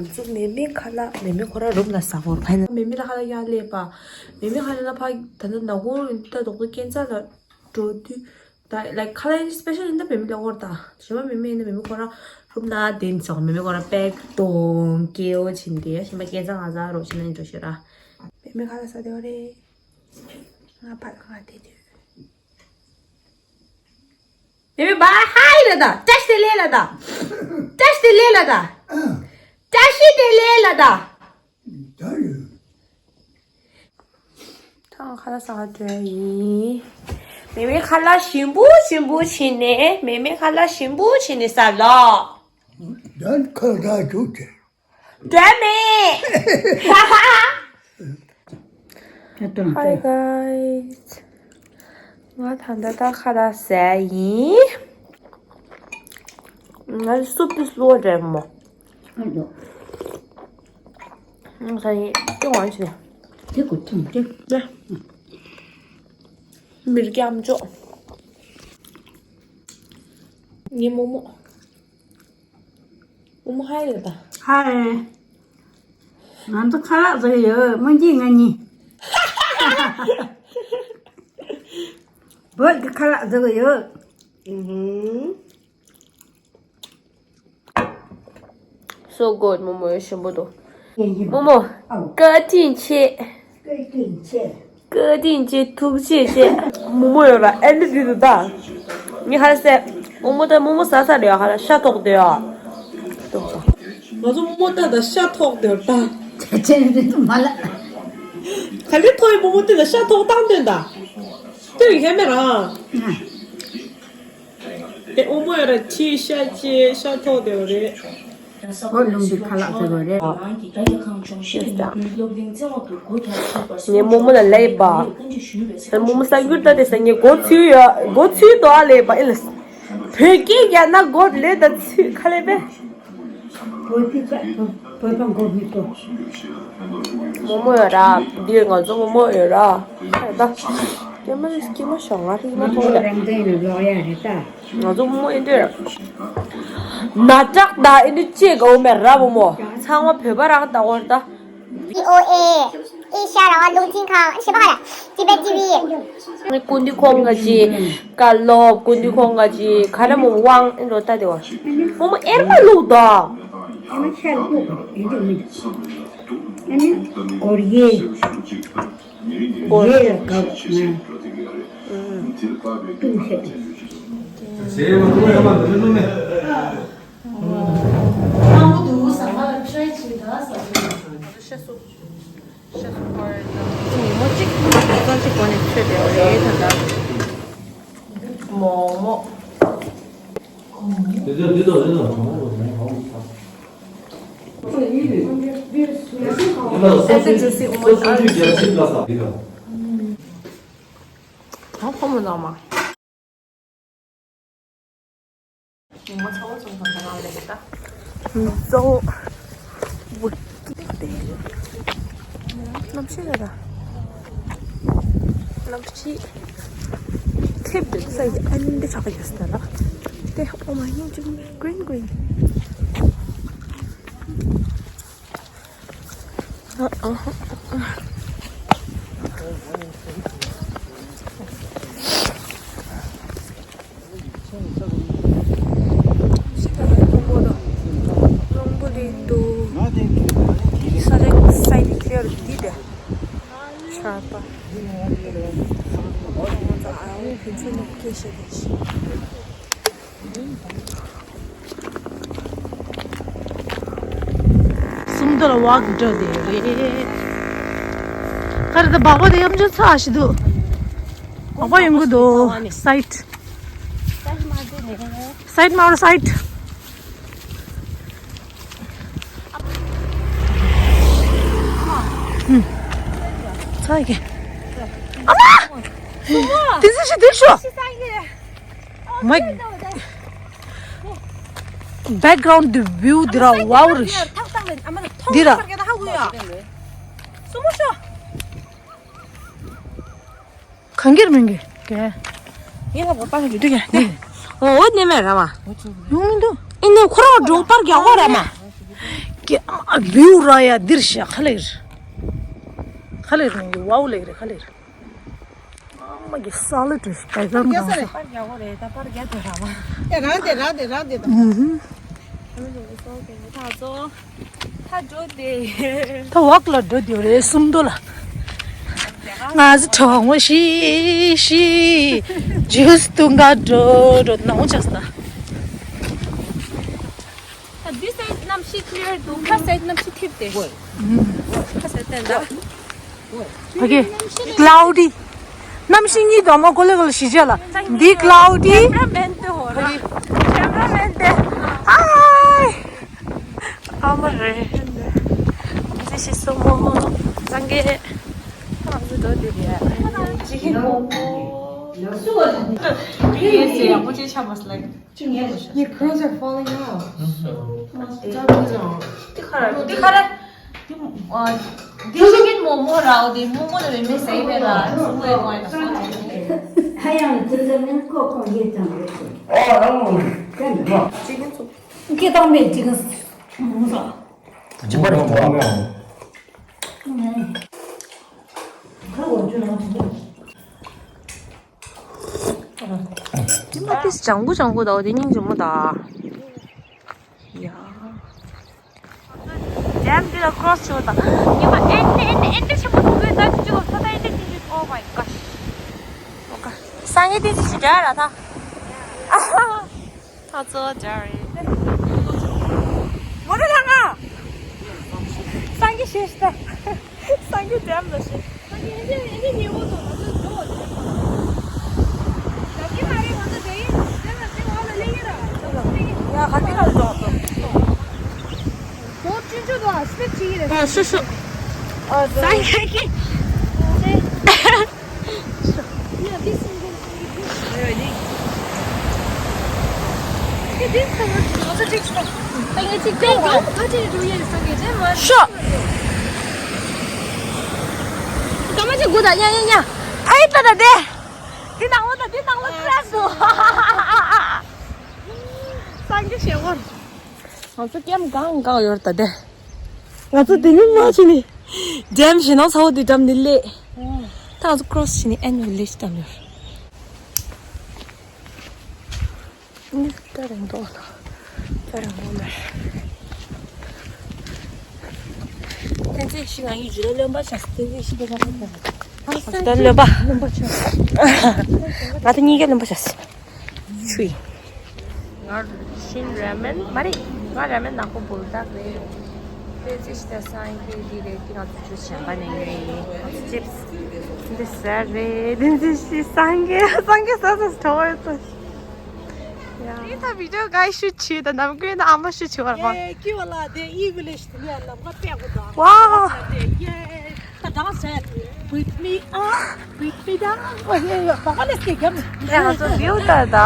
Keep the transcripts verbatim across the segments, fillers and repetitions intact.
ང་ཚོ་མེ་མེ་ཁ་ལག་མེ་མེ་ཁོ་རང་རུམ་ལ་ཟ་བོར་ཕན། མེ་མེ་ལ་ཁ་ལག་ཡར་སླེབས་པ། མེ་མེ་ཁ་ལག་ལ་ཕ་ད་ནི་ནག་པོ་ད་རྡོག་རྡོག་སྐྱེལ་རྩ་ལ་འགྲོ་དུས་ད་ལའིཀ་ཁ་ལག་ཡིན་སི་པེ་ཤལ་ཡིན་ད་མེ་མེ་ལ་བོར་ད་ཞི་མ་མེ་མེ་ཡིན་ན་མེ་མེ་ཁོ་རང་རུམ་ལ་དེན་སོང་། མེ་མེ་ཁོ་རང་པེག་གཏོང་སྐྱེལ་བོ་ཕྱིན་ཏེ་ཞི་མ་སྐྱེལ་རྩ་ང་ཟ་རོགས་ཕྱིན་ན་འགྲོ་ཤི་ར། མེ་མེ་ཁ་ལག་ཟ་དེ་བ་རེད། ང་ཕར་ང་དེ་དུས། མེ་མེ་བ་ཧའི་ལ་ད། བཀྲ་ཤིས་བདེ་ལེགས་ལ་ད། བཀྲ་ཤིས་བདེ་ལེགས་ལ་ད། བཀྲ་ཤིས་བདེ་ལེགས་ལ་ད། ད་ཡོད། ཐང་ཁ་ལག་ཟ་ག་འགྲོ་ཡ་ཡིན། མེ་མེ་ཁ་ལག་ཞིམ་པོ་ཞིམ་པོ་བྱས་ནས། མེ་མེ་ཁ་ལག་ཞིམ་པོ་བྱས་ནས་ཟ་ལོ། ད་ཁ་ལག་འཇུག་ཆེ། འདྲ་མེད། Hi guys. ང་ད་ལྟ་ད་ཁ་ལག་ཟས་ཡིན། ང་སུབ་དེ་སློ་འདྲ་མོ། ང་ད་ཡིན་ཅི་ཝང་ཆི་ནས། དེ་གོ་ཐུང་ཅི། ནས། མིར་སྐྱམ་ཅོག་ངའི་རྨོ་མོ། རྨོ་མོ་ཧའི་ལ་ད། ཧའི། ང་ཚོ་ཁ་ལག་ཟ་གི་ཡོད། རྨོ་ཆེ་ང་གཉིས། བོད་ཀྱི་ཁ་ལག་ཟ་གི་ཡོད། ཨུ་ཧུམ། So good. རྨོ་མོ་ཞིམ་པོ་འདུག་རྨོ་མོ། བཀའ་དྲིན་ཆེ། བཀའ་དྲིན་ཆེ། ཐུགས་རྗེ་ཆེ། རྨོ་མོ་ཡོད་ར་ཨེ་འདི་འདི་འདུག་ད། ངས་ཧ་ཟེ། རྨོ་མོ་ད་རྨོ་མོ་ཟ་ས་རེད་ཧ་ལ་ཤ་ཐོག་དེ་ཡ། ང་ཚོ་རྨོ་མོ་ད་ད་ཤ་ཐོག་དེ་ད། ཆེ་ཆེ་རེད་མ་ལ། ག་ལེ་ཐོག་ཡི་རྨོ་མོ་དེ་ད་ཤ་ཐོག་བཏང་དོན་ད། དེ་ཡི་ཧེ་མེ་ར། དེ་ཨོ་མོ་ཡ་ར་ཁྱི་ཤ་ཅེ་ཤ་ཐོག་དེ་བ་རེད། ཨོ་ལུང་གི་ཁ་ལག་དེ་བ་རེད། ངས་རྨོ་མོ་ལ་ལབ་པ། རྨོ་མོ་གསར་འགྱུར་ལྟ་དེ་ཟེར་ངས་མགོ་ཚོས་ཡོད་མགོ་ཚོས་འདུག་ཨ་ལབ་པ་ཨེ་ལ། བོད་སྐད་རྒྱག་ན་མགོ་ལས་ད་ཚོས་ཁ་ལས་པས། བོད་ཀྱི་ཀ་བོད་པ་མགོ་མི་ཏོ། རྨོ་མོ་ཡོད་ར། འདིར་ང་ཚོ་རྨོ་མོ་ཡོད་ར། ཧ་ད། སྐྱེ་མ་སྐྱེ་མ་ཤོག་ང་རིག་མ་མཐོང་ར། རང་བཙན་ལ་ལོག་ཡ་རེད་ད། ང་ཚོ་རྨོ་མོ་ཨེ་འདྲ། ན་དྲག་ད་ཨེ་འདྲ་ཅེས་གའུ་མེ་ར་རྨོ་མོ། ཚང་མ་བོད་པ་རང་ད་འོར་ད། བི་ཨོ་ཨེ། ཨེ་ཤ་རང་དབང་རླུང་འཕྲིན་ཁང་ཞེས་པ་ཧ་ལ། ཅི་པེ་ཏི་བི། ཀུན་འདུས་ཁོང་ག་ཅི། བཀའ་སློབ་ཀུན་འདུས་ཁོང་ག་ཅི། ག་ར་མོ་དབང་ཨེ་འགྲོ་ལྟ་དེ་བ། རྨོ་མོ་ཨེ་མ་ལུག་ད། ཨེ་མ་ཤ་ལུག་ཨེ་འདུག་མི་འདུག་ཨེ་མ་གོར་ཡེ། གོར་ཡེ་ལ་གབ་ང་། ཏུང་ཤེ། ཉིན་མོ་གཅིག་ཚོ་གཅིག་གོ་ནས་མཆོད་བསྡད་པ་རེད་ད་ལྟ། མོག་མོག་ཨ་ཁོ་མོ་ནང་མ། ཉིན་མོ་ཚ་བོ་ཚོ་དང་ང་ལས་ཀྱི་ད། གཙོ་བོ། གནམ་གཤིས་ལ་ད། གནམ་གཤིས། ཐེབས་དུ་ས་ཡི་ཨ་ནི་འདི་ཆགས་ཡོད་ས་ལ། དེ་ཨོ་མ་ཡིན་ཅིག་green green། སུམ་མདོ་ལ་ཝག་འགྲོ་དེ་རེད། ཁ་རེ་ད་སྦག་སྦག་དེ་ཡམ་ཆུ་ཚ་ཞིག་འདུག་སྦག་སྦག་ཡོང་གི་འདུག་སའིད། སའིད་མ་རེད་སའིད། ཚ་གི་ཨ་མ། དེ་ཚོ་ཞིག་དེ་ཤོག་མ། Background the view འདི་ར་wow རེད། འདི་ར། གང་གིར་མིན་གི། གེ། ཡིན་ལ་བོ་པ་གི་འདུག་གེ། ཨོ་ནེ་མེ་ར་མ། ཡོང་མི་འདུག་ཨི་ནེ་ཁོ་ར་འགྲོ་པར་རྒྱག་གོ་ར་མ། ཀྱི་ཨ་བིའུ་ར་ཡ་འདིར་ཤ་ཁ་ལེར། ཁ་ལེར་ནི་ཝའུ་ལེགས་རེད་ཁ་ལེར། ཨ་མ་གི་སལ་ཌི་བེ་ཀི་རའུན་ཌི་དང་། པར་རྒྱག་གོ་རེད་ད་པར་རྒྱག་དེ་ར་བ། ཨེ་རང་དེ་རང་དེ་རང་དེ་དང་། ཨུ་ཧུ། ད་ཚོ། ད་འགྲོ་དེ། ད་ཝག་ལ་འགྲོ་དེ་རེད་སུམ་མདོ་ལ། ང་ཚོ་གྲོགས་མོ་ཤི་ཤི། ཇུས་བཏུང་ག་འགྲོ་འགྲོ་ནང་ཆགས་ས། ད་འདི་སའི་གནམ་གཤིས་ཀླི་ཡར་འདུག་ཁ་སའི་གནམ་གཤིས་ཐིབས་ཏེ། ཁ་སའི་བསྟན་ད། ཕ་གི་ཀླའུ་ཌི། གནམ་གཤིས་གཉིས་དང་མ་གོ་ལེ་གོ་ལེ་ཞིག་བྱས་ལ། འདི་ཀླའུ་ཌི། ཀེམ་ར་མེན་ཏེ་ཧོ་ར། ཀེམ་ར་མེན་ཏེ། ཨའི། ཨ་མ་རེད། འདི་ཞིག་སོ་མོ། སངས་རྒྱས། ཁ་ཚོ་འགྲོ་དེ་རེད། ཇི་ཧི་ནོ། ཡེ་སེ་ཡག་པོ་ཅིག་ཆགས་མ་སོང་ལ། Your curls are falling off. འདི་ག་རེ། འདི་ག་རེ། འདི་ཅི་ཀིན་མོ་མོ་ར། འོ་དེ་མོ་མོ་ནི་མེ་མེ་ཟེར་བས་ལ། སུ་མོ་ཡོང་བ་ཡིན་ན་སོ་ནི། ཧ་ཡང་ཙི་ཙི་མིན་ཁོ་ཁོ་ཡེ་ཙང་རེད། ཨ་རང་མོ་ནི། ཅི་ཀིན་ཚོ། ཀི་དང་མེ་ཅི་ཀིན་མོ་ཟ། ཅི་པར་ཡོང་བ་མེ། ཁ་འོ་ཅུ་ན་ཅི་ཀིན། དེ་མ་དེ་ལྗང་གུ་ལྗང་གུ་དང་དེ་སྙིང་རྗེ་མོ་དང་། ཡ། ཌེམ་འདི་ལ་ཀོ་རོ་སི་བྱེད་པ་དང་། ཉི་མ་ཨེན་ཏེ་ཨེན་ཏེ་ཨེན་ཏེ་ཆེན་པོ་འདུག་གས་ད་ཅི་ཅི་ལོ་ད་ད་ཨེན་ཏེ་ཅི་ཅི། Oh my gosh. Okay. སངས་རྒྱས་བསྟན་འཛིན་ཞིག་འདྲ་ར་ད། ད་གཙོ་བོ་འདྲ་རེད། མོ་ཏ་ལ་ང་། སངས་རྒྱས་ཞེས་ད། སངས་རྒྱས་འདེམས་ལ་ཞེས། སངས་རྒྱས་ཨེ་འདྲས་ཨེ་འདྲས་ཉེ་བོ་དང་ང་ཚོ་འགྲོ་བ་དེ་རེད། ད་གི་མ་རེད་ང་ཚོ་དེ་ཡིན་དེ་ལ་དེ་བ་ལ་ལེ་ཡིན་ར། ཡ་ག་དེ་ལ་འགྲོ་ཐུབ། ལོ་བཅུ་བཅུ་དང་སྤེ་ཆི་ཡིན་རེད། ཨ་སུ་སུ། ཨ་སངས་རྒྱས་ཀྱི། ཤོ། ད་མ་ཅིག་དགུ་དང་ཡ་ཡ་ཡ། ཨ་ཡི་ད་ད་དེ། དེ་ནང་ལོ་ད་དེ་ནང་ལོ་ཀྲེབ་འདུག་སངས་རྒྱས་ཞེ་བོར། ང་ཚོ་ཀེམ་གང་གང་ཡོད་ད་དེ། ང་ཚོ་དེ་ནི་མ་ཕྱིན་ནི། ཌེམ་ཞེ་ནང་ཚ་བོ་དེ་འགྲམ་ནི་ལེ། ད་ང་ཚོ་ཀྲོ་སི་ཕྱིན་ནི་ཨེན་ཝི་ལེ་ཇི་འགྲམ་ཡོད། ནི་ད་རིང་ཏོག་ལ། ད་རིང་ཏོག་ལ། བསྟན་འཛིན་ཤི་ང་ཡི་ཇུ་ལ་རློན་པ་ཆགས་སོང་། བསྟན་འཛིན་ཤི་དེ་ག་ལ་ད་རློན་པ། རློན་པ་ཆགས། ང་ད་གཉིས་ཀ་རློན་པ་ཆགས་སོང་། ཆུའི། ང་ཤིན་ར་མེན་མ་རེད། ང་ར་མེན་ནག་པོ་བོར་དག་རེད། དེ་ཅི་ཞིག་ད་སངས་རྒྱས་འདི་རེད། དེ་ང་ཚོ་ཆུ་གཞན་པ་ནས་ཉོས་ཡིན། ང་ཚོ་ཅིབ་སི་འདི་ཟ་རེད། དེ་ཅི་ཞིག་སངས་རྒྱས་སངས་རྒྱས་ཟ་ཟ་ཟ་གྲོགས་ཡོད་ཚོ། ཡ། ད་བི་ཌིའོ་ག་ཤུ་ཊི་བྱེད་ད་ནམ་རྒྱུན་ད་ཨ་མ་ཤུ་ཊི་བྱེད་བར་མ། ཡེ་ཀི་བ་ལ་དེ་ཨི་ཝི་ལེ་ཇི་དེ་ལ་ལམ་ཁ་པད་གོ་ད། ཝའོ། ད་dance with me, ah, with me, da. Oh, yeah, yeah. Baba, let's get them. ཡ་ང་ཚོ་བིའུ་ལྟ་ད།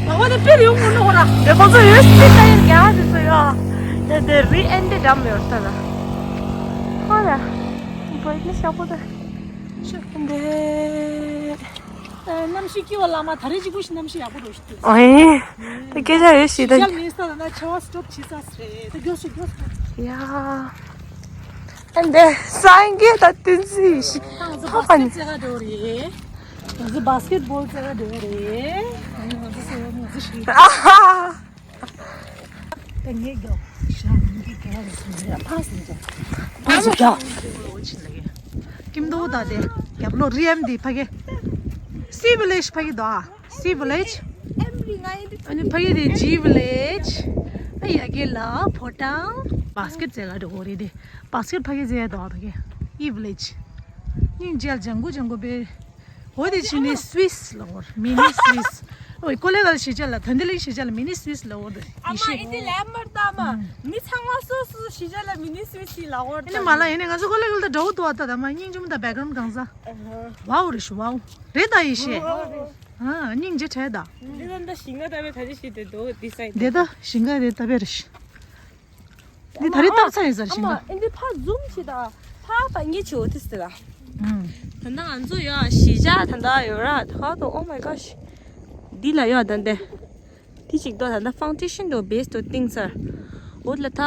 Baba, the period, no, no, no. དེ་ཁོང་ཚོ་ཡོད་སྲིད་ད་ཡོད་རྒྱ་དེ་ཚོ་ཡོད། དེ་དེ་རི་ཨེན་དེ་འགྲམ་ཡོད་ད་ད། ཧོ་ཡ། བོད་ནི་ཤག་པོ་ད། ཤག་པོ་འདི། གནམ་གཤིས་སྐྱིད་པ་ལ་མ་ད་རེས་གཅིག་པུ་ཞིག་གནམ་གཤིས་ཡག་པོ་འགྲོ་ཞིག་འདུག་ཨེ། ད་སྐད་ཆ་ཡོད་ཞིག་ད། ཤལ་མིན་ས་ད་ན་ཆེ་བ་སི་ཊོབ་བྱེད་ས་རེད། ད་མགྱོགས་སུ་མགྱོགས་སུ། ཡ། ཨ་འདི་སངས་རྒྱས་ད་བསྟན་འཛིན་ཞིག་ད་ང་ཚོ་ཧ་པ་ནི། བྷ་སི་ཀེ་ཊི་རྩེ་ག་འགྲོ་རེད། ང་ཚོ་བྷ་སི་ཀེ་ཊི་བྷོལ་རྩེ་ག་འགྲོ་རེད། ང་ཚོ་སོ་ང་ཚོ་ཞིག་ཨ་ཧ། ད་ངས་དགའ་ཤ་ངས་དགའ་རེད་སོང་རེད་ཕ་སེང་ཅག་ཕ་སེང་ཅག་ཀིམ་དོ་ད་དེ་རྒྱབ་ལོ་རི་ཨེམ་དེ་ཕ་གི་སི་ཝི་ལེ་ཇི་ཕ་གི་དོ་ཨ། སི་ཝི་ལེ་ཇི། ཨ་ནི་ཕ་གི་དེ་ཇི་ཝི་ལེ་ཇི། ཨ་ཡ་གི་ལ་ཕོ་བྲང་། བྷ་སི་ཀེ་ཊི་རྩེ་ག་འགྲོ་གོ་རེད་དེ། བྷ་སི་ཀེ་ཊི་ཕ་གི་རྩེ་དོ་ཕ་གི་ཨི་ཝི་ལེ་ཇི། སྙིང་རྗེ་ལ་ལྗང་གུ་ལྗང་གུ་བེ། འོ་དེ་ཕྱིན་ནི་སུད་སི་ལ་འོར་མི་ནི་སུད་སི། ཨོ་ཀོ་ལེ་གལ་ཤེས་བྱ་ལ་ཐོན་དེ་ལིང་ཤེས་བྱ་ལ་མི་ནི་སུད་སི་ལ་འོར་དེ་ཨ་ཡི་མ་ཤེས། ཨི་དེ་ལེ་མར་ད་མ་མི་ཚང་མ་སོ་སོ་ཤེས་བྱ་ལ་མི་ནི་སུད་སི་ལ་འོར་ཨ་ནི་མ་ལ་ཡིན་ནི་ང་ཚོ་ཀོ་ལེ་གལ་ད་འདྲ་བོ་དུ་བ་ད་ད་མ་སྙིང་རྗེ་མོ་ད་བེག་རོན་གང་ས། ཝའོ་རེ་ཤུ་ཝའོ་རེད་ད་ཡི་ཤེས། ཨ་སྙིང་རྗེ་བྲལ་ད། འདི་ད་ད་ཞིང་ཁ་ད་བས་ད་ཅི་ཤེས་དེ་དོ་དེ་སའི་དེ་ད་ཞིང་ཁ་རེད་ད་བས་རེ་ཤུ། འདི་ད་རེས་བཏབ་ཚར་ཡིན་ཟེར་ཞིང་ཁ། ཨ་མ་ཨ་འདི་ཕ་ཛུམ་བྱེད་ད། ཕ་ད་ངས་བྱེད་འོ་དེ་ཟེར་ད། ཨུམ། ད་ལྟ་ང་ཚོ་ཡོད་ཨ་ཞི་ཇ་ད་ལྟ་ཡོད་ར་ད་ཁ་ཏོ། Oh my gosh. འདི་ལ་ཡོད་ད་འདི། དེ་གཅིག་ཏོ་ད་ལྟ་ཕའུན་ཌེ་ཤན་དོ་བེ་སི་དོ་ཏིང་ཟེར། འོ་ལ་ད།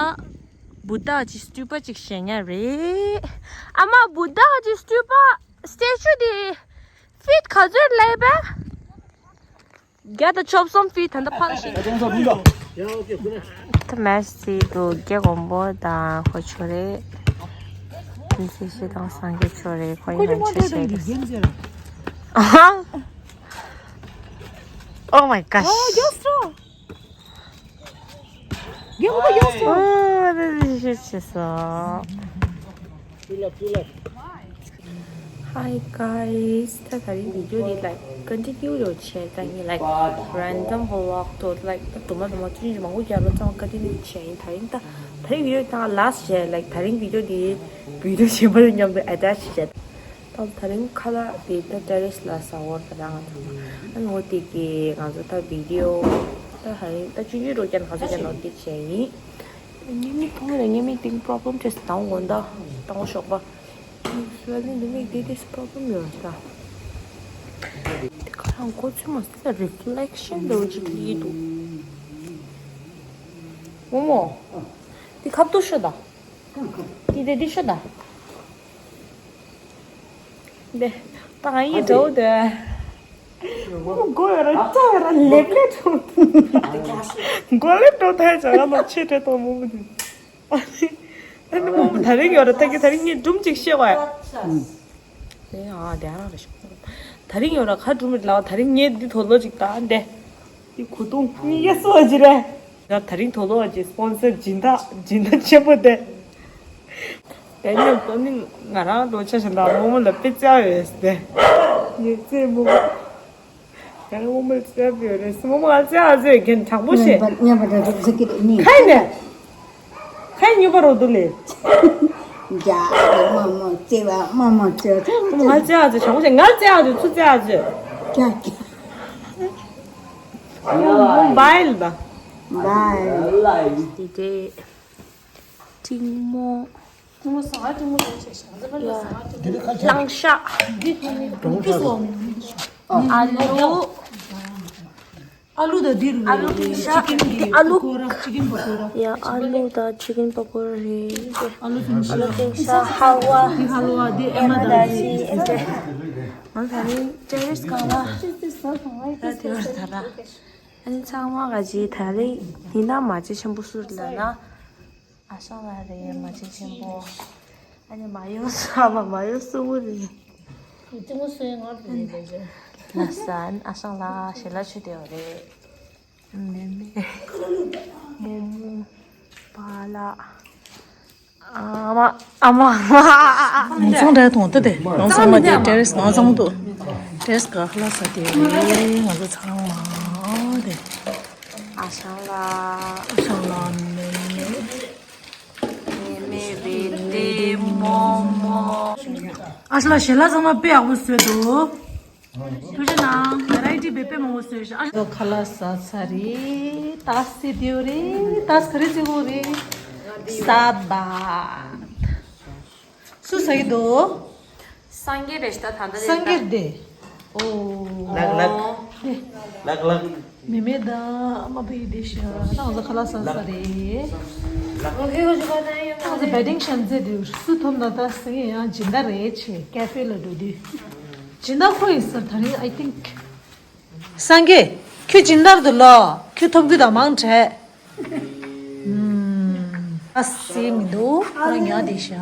བུདྡྷ་གི་སྟུ་པ་ཅིག་བཞེངས་ཡ་རེད། ཨ་མ། བུདྡྷ་གི་སྟུ་པ་སི་ཊེ་ཅུ་དེ་ཕིཊ་ག་ཚོད་ལབ་པས། བརྒྱ་དང་བཅུ་གསུམ་ཕིཊ། ད་ལྟ་ཕར་ཕྱིན། ད་མེ་སི་དུ་རྒྱལ་མགོན་པོ་དང་ཁོ་ཆོ་རེད། ཨིན་སི་ཤི་དང་སངས་རྒྱས་ཆོ་རེད། ཁོ་ཡིན་ན་ཆོ་ཆོ་རེད། Oh my gosh. རྒྱལ་མགོན་པོ་ཡོད་སོང་། ཨོ་དེ་དེ་ཤི་ཤི་སོང་། Hi guys. ད་ད་རིང་བི་ཌི་ཡོ་འདི་like continue རོ་བྱས། ད་ངས་like random vlog དོ་like ད་དུ་མ་དུ་མ་ཚུན་ཆད་མང་པོ་རྒྱབ་ལ་ཚང་མ་continue བྱས་ཡིན། ད་རིང་ད་ད་རིང་བི་ཌི་ཡོ་ད་last བྱས། like ད་རིང་བི་ཌི་ཡོ་འདི་བི་ཌི་ཡོ་གཞན་པ་དང་མཉམ་དུ་attach བྱས། ད་ད་རིང་ཁ་ལག་དེ་ད་ཏེ་རེས་ལ་ཟ་བར་ད་རང་ང་ཚོ་ཨ་ནི་འོ་དེ་གི་ང་ཚོ་ད་བི་ཌི་ཡོ་ད་ཧ་རིང་ད་ཆུང་ཆུང་རོ་ཀྱང་ང་ཚོ་ཀྱང་ནོར་དེ་བྱས་ཡིན། ངའི་མིག་ཕུང་ལ་ངའི་མིག་དེ་problem བྱས་སོང་དང་འོ་ད་དང་འོ་ཞོགས་པ། Swelling དེ་མིག་དེ་དེ་problem ཡོད་ད། དེ་ཁ་རང་མགོ་ཚོས་མ་ཟད་ད་reflection འདྲ་བོ་ཅིག་ཡིན་འདུག་འོ་མོ། དེ་ཁ་ཐུག་ཤོད་ད། དེ་དེ་དེ་ཤོད་ད། འདི་ད་ང་ཡི་འགྲོ་འདོད། མགོ་ཡོད་ར་ལྕགས་ཡོད་ར་ལེབ་ལེབ་འགྲོ། མགོ་ལེབ་འགྲོ་ཐལ་བྱ་ང་ལ་ཆེ་གྲས་དང་མོ་མོ་དེ། ཨ་ནི་མོ་མོ་ད་རིང་ཡོད་ར་ད་གི་ད་རིང་ངས་སྒྲུང་ཅིག་བཤད་བ། དེ་ཨ་དེ་ཨ་རང་རེ་ཞོག་ད་རིང་ཡོད་ར་ཁ་སྒྲུང་མི་ལ་བ་ད་རིང་ངས་འདི་དོ་ལོ་ཅིག་ད་འདི། དེ་གོ་དུང་གཉིས་ཀ་སོ་ཅི་རེད། ཡ་ད་རིང་དོ་ལོ་ཨ་ཅེ་སི་པོན་སར་སྦྱིན་བདག་སྦྱིན་བདག་ཆེན་པོ་དེ། དེ་ནས་ད་ནི་ང་རང་ལོ་ཆ་ཞིག་ལ་རྨོ་མོ་ལ་དཔེ་བཅར་ཡོད་ཟེར། ངས་བཙལ་རྨོ་མོ། ཡང་རྨོ་མོ་ལ་བཅར་ཡོད་རེད། རྨོ་མོ་ང་བཅར་ཟེར་རྒན་དྲང་པོ་བཤད། ཉན་པ་འདྲ་འདྲ་ཟེར་གི་རེད་ནི། ཁ་ནས། ཁ་ཉུལ་བ་རོ་འདུག་ལེ། ཡ་རྨོ་མོ་བརྩེ་བ་རྨོ་མོ་བརྩེ་བ་ད་ང་བཅར་ཟེར་དྲང་པོ་བཤད། ང་བཅར་ཟེར་ཚུར་བཅར་ཟེར། ཀྱ་ཀྱ། མོ་མོ་བྷའི་ལ་ད། བྷའི། དེ་དེ། ཀྲིང་མོ། ཀྲིང་མོ་ཟ་ཀྲིང་མོ་ལ་ཆེ་ཤ་ཟ་པ་ལ་ཟ་ཀྲིང་མོ། ལང་ཤ། འདི་ཐོག་ནི་འདི་སོ། ཨ་ལུ། ཨ་ལུ་དང་འདི་རུ། ཨ་ལུ་ཀྲིང་ཤ། ཅི་ཀིན་གི་ཨ་ལུ། པ་ཀོ་ར། ཅི་ཀིན་པ་ཀོ་ར། ཡ་ཨ་ལུ་དང་ཅི་ཀིན་པ་ཀོ་ར་རེད། ཨ་ལུ་ཀྲིང་ཤ། ཨ་ལུ་ཀྲིང་ཤ་ཧལ་ཝ། འདི་ཧལ་ཝ། འདི་ཨེ་མ་ད་ཅི། ཨེ་མ་ད་ཅི། ང་ད་རིང་ཏེ་རེས་སྒང་ལ་ད་དེ་བར་ད་ར། ཨ་ནི་ཚང་མ་ག་ཅི་ད་རེས་འདི་ན་མ་ཅི་ཆེན་པོ་སུ་ལ་ན། ཨ་ཞང་ལགས་རེད། མ་ཅི་ཆེན་པོ། ཨ་ནི་མ་ཡོང་ས་མ་མ་ཡོང་སུ་བོ་རེད། ཏི་མོ་སུའི་ངར་དུ་རེད་ལས་ཅན། ལ་སན་ཨ་ཞང་ལགས་ཞལ་ལག་མཆོད་དེ་ཡོད་རེད། མེ་མེ། མོ་མོ། པཱ་ལགས། ཨ་མ། ཨ་མ། ཨ་མ། ངོ་ཚང་འདྲ་དང་ལྟ་དེ་ནང་ཚང་མ་དེ་ཏེ་རེས་ནང་ཚང་མ་འདུག་ཏེ་རེས་ག་ལ་ས་དེ་ང་ཚོ་ཚང་མ་དེ། ཨ་ཞང་ལགས། ཨ་ཞང་ལགས། མེ་མེ། མེ་མེ་རེད་དེ་མོ་མོ། ཨ་ཞང་ལགས་ཞལ་ལག་ཚང་མ་དཔེ་ཡག་པོ་བཟོས་འདུག་ཐུགས་རྗེ་གནང་། བེ་རའི་ཊི་དཔེ་དཔེ་མང་པོ་བཟོས་ཤག་ཨ་ཞང་ཁ་ལག་ཟ་ཚར་རེད། ཏཱས་སི་དེའུ་རེད། ཏཱས་ག་རེ་བྱེད་དགོས་རེད། ས་བ། སུ་ཟ་གི་འདུག་སངས་རྒྱས་རེད་ཤག་ད་ལྟ་སངས་རྒྱས་དེ། ཨོ། ལགས་ལགས། ལགས་ལགས། མེ་མེ་དང་ཨ་མ་པའི་དེ་ཤ་ནང་ལ་ཁ་ལག་ཟ་ས་རེད། ནང་ལ་བེ་ཏིང་ཤན་ཛེ་དུ་སུ་ཐོབ་ན་ད་སངས་རྒྱས་ཡང་སྦྱིན་བདག་རེད་ཆེ་ཀ་ཧྥེ་ལ་འགྲོ་དུས། སྦྱིན་བདག་ཁོ་ཡིན་ས་ད་རིང་I think། སངས་རྒྱས། ཁྱོད་སྦྱིན་བདག་འདུག་ལོ། ཁྱོད་ཐོབ་རྒྱུ་དང་མང་དྲགས། ཨ་སེ་མི་འདུག་ང་ཉག་དེ་ཤ།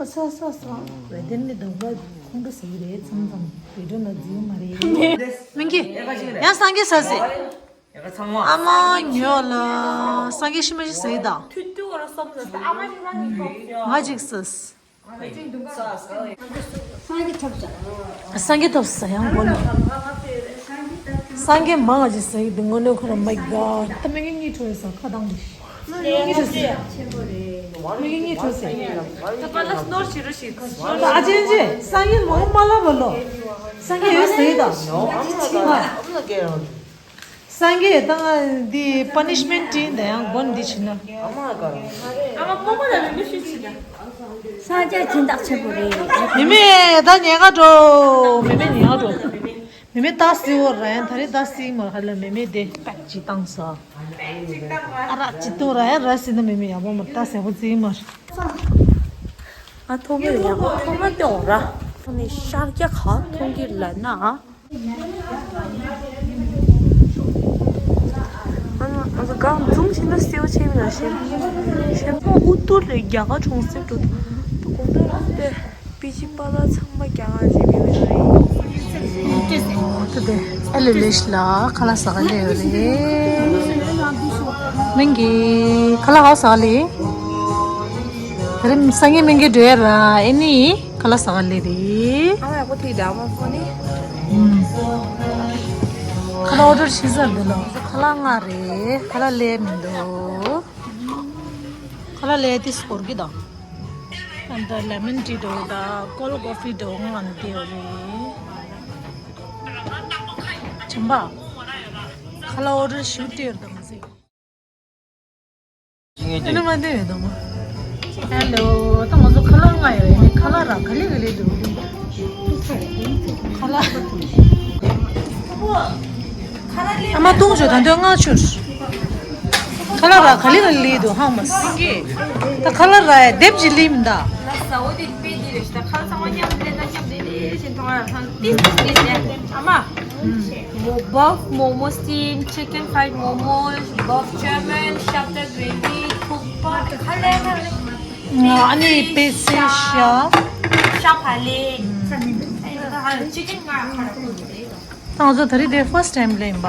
ཨ་ས་ས་ས། བེ་དེ་ནི་དང་པོ་ཁོང་ཁྲོ་ཟ་གི་རེད། མཚམས་མཚམས་བེ་དྲོ་ན་རྫིག་མ་རེད། མིང་གི། ཡང་སངས་རྒྱས་ཟ་ཟེ། ཨ་མ་ཉོ་ལ། སངས་རྒྱས་ཤི་མ་ཤི་ཟ་གི་ད། ང་ཅིག་ཟ། སངས་རྒྱས་ཐོབ་ས། སངས་རྒྱས་ཐོབ་ས་ཡང་དགོས་ནོ། སངས་རྒྱས་མང་ང་ཅིག་ཟ་གི་འདུག་དངོས་གནས་ཁོ་རང་མ་གི་ག་ད་མི་ངན་གཉིས་ཁྲོ་ཡི་ས་ཁ་བཏང་དེ། མི་ངན་གཉིས་ཁྲོ་ཟེར། ད་ཨ་ཅེ་ཅེ་སངས་རྒྱས་མང་མ་ལབ་བ་ལོ། སངས་རྒྱས་ཡོད་ཟེར་ད། ཕྱི་མ། སངས་རྒྱས་ད་འདི་པ་ནི་ཤི་མེན་ཊི་འདི་ཡང་དགོན་འདི་ཕྱིན་ན། སངས་རྒྱས་སྦྱིན་བདག་ཆེན་པོ་རེད། མེ་མེ་ད་ཉལ་ག་འགྲོ། མེ་མེ་ཉལ་ག་འགྲོ། མེ་མེ་ཏ་སི་བོ་ར་ཡན་ད་རེ་ཏ་སི་མར་ཧ་ལ་མེ་མེ་དེ་པེག་ཅི་ཏང་ས། ཨ་ར་ཅི་ཏུ་ར་ཡན་ར་སི་ན་མེ་མེ་ཡ་བོ་མར་ཏ་སི་བོ་ཙི་མར། ཨ་ཐོ་བོ་ཡ་བོ་ཐོ་མ་ཏེ་འོ་ར། ཐོ་ནི་ཤར་རྒྱ་ཁ་ཐོང་གི་ལ་ན། ཨ་ང་ཚོ་གང་འཛུམ་ཤིན་ཏུ་སེའུ་ཆེ་མི་ལ་ཤེས། ཤེས་མོ་ཨུ་ཏུ་རེ་རྒྱ་གར་གྲོང་གསེབ་འགྲོ་ད་གོང་ད་ར་ཏེ་པི་ཅི་པ་ལ་ཚང་མ་རྒྱ་གར་རེ་མི་རེད། ཨོ་ཏུ་དེ་ཨ་ལེ་ལེ་ཤི་ལ་ཁ་ལག་ཟ་ག་ལེ་ཡོད་རེད། མིང་གི་ཁ་ལག་ཧ་ཟ་ག་ལེ། དེ་རིང་སང་ཉིན་མིང་གི་འགྲོ་ཡ་ར་ཨེ་ནི། ཁ་ལག་ཟ་ག་ལེ་རེད། ཨ་མ་ཡག་པོ་ཐིག་ད་མ་ཁོ་ནི། ཁ་ལག་ཨོ་ཌར་བྱས་ཚར་འདུག་ལ། ཁ་ལག་ལྔ་རེད། ཁ་ལག་ལས་མི་འདུག་ཁ་ལག་ལས་དེ་སྐོར་གི་དང་། ཨ་ད་ལེ་མོན་ཊི་འདྲ་བོ་དང་ཀོལ་ཀོ་ཕི་འདྲ་བོ་ང་འདི་ཡོད་རེད། བྱམས་པ། ཁ་ལག་ཨོ་ཌར་ཞུ་སྤྲད་ཡོད་དམ་ཟེར། ཨ་ནི་མ་འདི་ཡོད་དམ། ཧེ་ལོ། ད་ང་ཚོ་ཁ་ལག་ལྔ་ཡོད་རེད། ཁ་ལག་ར་ག་ལེ་ག་ལེ་འདུག་ཁ་ལག་ཨ་མ་བཏུང་བྱོས། ད་འདོད་ལྔ་ཆུར། ཁ་ལག་ར་ག་ལེ་ག་ལེ་འདུག་ཧང་མ་སི། ད་ཁ་ལག་ར་ཡ་དེབ་ཅིག་ལེན་མི་འདའ། ལ་ས་འོ་དེ་དཔེ་དེ་རེད་ཤི། ད་ཁ་ལག་ཚང་མ་མཉམ་དུ་ལེན་ན་མཉམ་དུ་ལེན་བཞིན་མཐོང་ཡ་ཧང་ཏིས་ཏིས་ཏིས་ནས་ཨ་མ། Mo- buff momo steam, chicken fried momos, buff German, shapta gravy, thukpa, ཁ་ལག་ན་ཨ་ནི་པེ་སེ་ཤ། ཤ་ཕ་ལེ། chicken ང་ཁ་ལག་ད་ང་ཚོ་ད་རེས་དེ་first time ལེན་པ།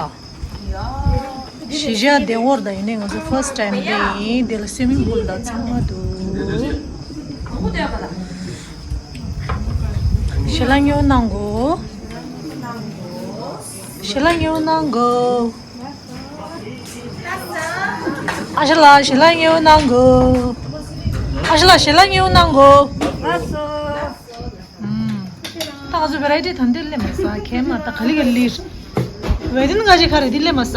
གཞིས་ཆགས་བདེ་བོར་དང་ཡིན་ནའི་ང་ཚོ་first time ལེན་ཡིན། དེ་ལ་swimming pool དང་ཚང་མ་འདུག་ཞལ་ལག་ཉོ་གནང་གོ་ཞལ་ལག་ཉོ་གནང་གོ་ཨ་ཞལ་ལག་ཞལ་ལག་ཉོ་གནང་གོ་ཨ་ཞལ་ལག་ཞལ་ལག་ཉོ་གནང་གོ་ད་ང་ཚོ་བེ་རའི་ཊི་ད་འདི་ལས་མ་ཟ། ཁྱེད་མ་ད་ག་ལི་ག་ལིར་ཝེ་ཏིན་ག་ཅི་ཁ་རེ་འདི་ལས་མ་ཟ།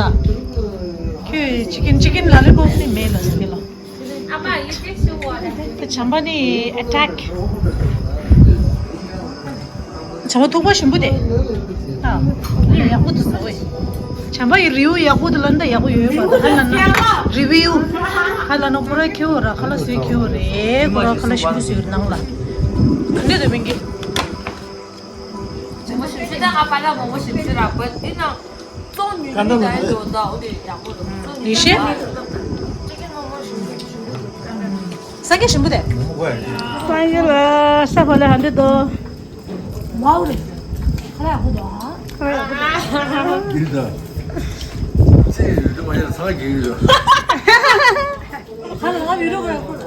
ཁྱོད་ཅི་ཀིན་ཅི་ཀིན་ལ་ལི་པོབ་ནི་མེད་ལ་ཟ་གི་ལ། ད་བྱམས་པ་ནི་ཨེ་ཊེག་བྱམས་པ་ཐུག་པ་ཞིམ་པོ་དེ། ཨ་ཡག་པོ་འདུག་ཟ་བས། བྱམས་པ་ཡི་རི་བིའུ་ཡག་པོ་འདུག་ལ་འདི་ཡག་པོ་ཡོད་པ་ད་ཧ་ལ་ན་རི་བིའུ། ཧ་ལ་ན་ཁོ་ར་ཁྱེའུ་ར་ཁ་ལག་བཟོས་ཁྱེའུ་རེད། ཁོ་ར་ཁ་ལག་ཞིམ་པོ་བཟོས་གནང་ལ། ག་འདྲ་འདུག་མིན་གི་མོ་མོ་ཞིམ་ཤོས་ད་ང་པ་ལ་མོ་མོ་ཞིམ་ཤོས་རག་པ་འདི་ན་ཙོང་ཉུང་ཉུང་ད་ཡོད་ད་འོ་དེ་ཡག་པོ་འདུག་ཙོང་ཉུང་ཉུང་ད་ཡོད་ད། སངས་རྒྱས་ཞིམ་པོ་དེ། སངས་རྒྱས་ལ་ཤ་བ་ལ་ཧ་འདི་དོ། ཝའོ་རེད། ཁ་ལག་ཡག་པོ་འདུག་ཨ། ཁ་ལག་ཡག་པོ་འདུག་འདི་ད། ཅི་ཡོད་དུ་མ་ཡར་ཚ་གི་ཡོད། ཁ་ལག་ང་བི་ཌི་ཡོ་ག་ཁོ་ལ།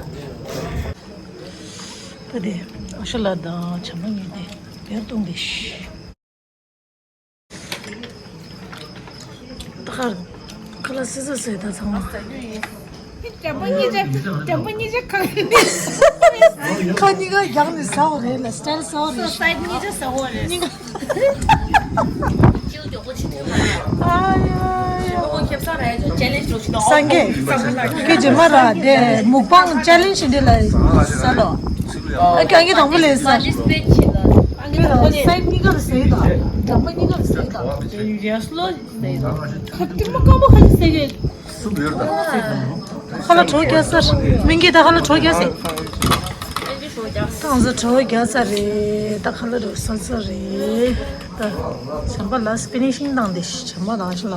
ད་དེ་ཨ་ཤ་ལ་དང་བྱམས་པ་གཉིས་དེ་བེར་གཏོང་དེ་ཤི། ད་ཁར་ཁ་ལག་སི་སི་སི་ད་ཚང་མ། བྱམས་པ་གཉིས་ཆ་བྱམས་པ་གཉིས་ཆ་ཁ་ལག་ནི། ཁ་གཉིས་ཀ་རྒྱག་ནས་ཟ་བ་རེད་ལ་སི་ཊལ་ཟ་བ་རེད། སོ་སའི་ཌི་གཉིས་ཆ་ཟ་བ་རེད། གཉིས་ཀ་ཨ་ཡ་ཡ། སངས་རྒྱས། ཁྱོད་རྗེས་མ་ར་དེ་མུག་པང་ཅལ་ལེན་ཇི་འདི་ལ་ཟ་ལོ། ཨ་ཁྱོད་ཨང་ཀི་དང་པོ་ལས་ཟ། ཨང་ཀི་དང་པོ་ལས་ཟ། སའི་ཌི་གཉིས་ཀ་ལ་ཟ་ཡི་དང་། བྱམས་པ་གཉིས་ཀ་ལ་ཟ་ཡི་དང་། ཁ་ཏིག་མ་སྐམ་པོ་ཁ་ཅིག་ཟེར་གི། ཁ་ལག་གྲོ་རྒྱག་ཚར། མིན་གྱི་ད་ཁ་ལག་གྲོ་རྒྱག་ཚར། ད་ང་ཚོ་གྲོ་རྒྱག་ཚར་རེད། ད་ཁ་ལག་རོ་ཟ་ཚར་རེད། ད་བྱམས་པ་ལ་ཕི་ནི་ཤིང་བཏང་དེ་བྱམས་པ་དང་ཤི་ལ།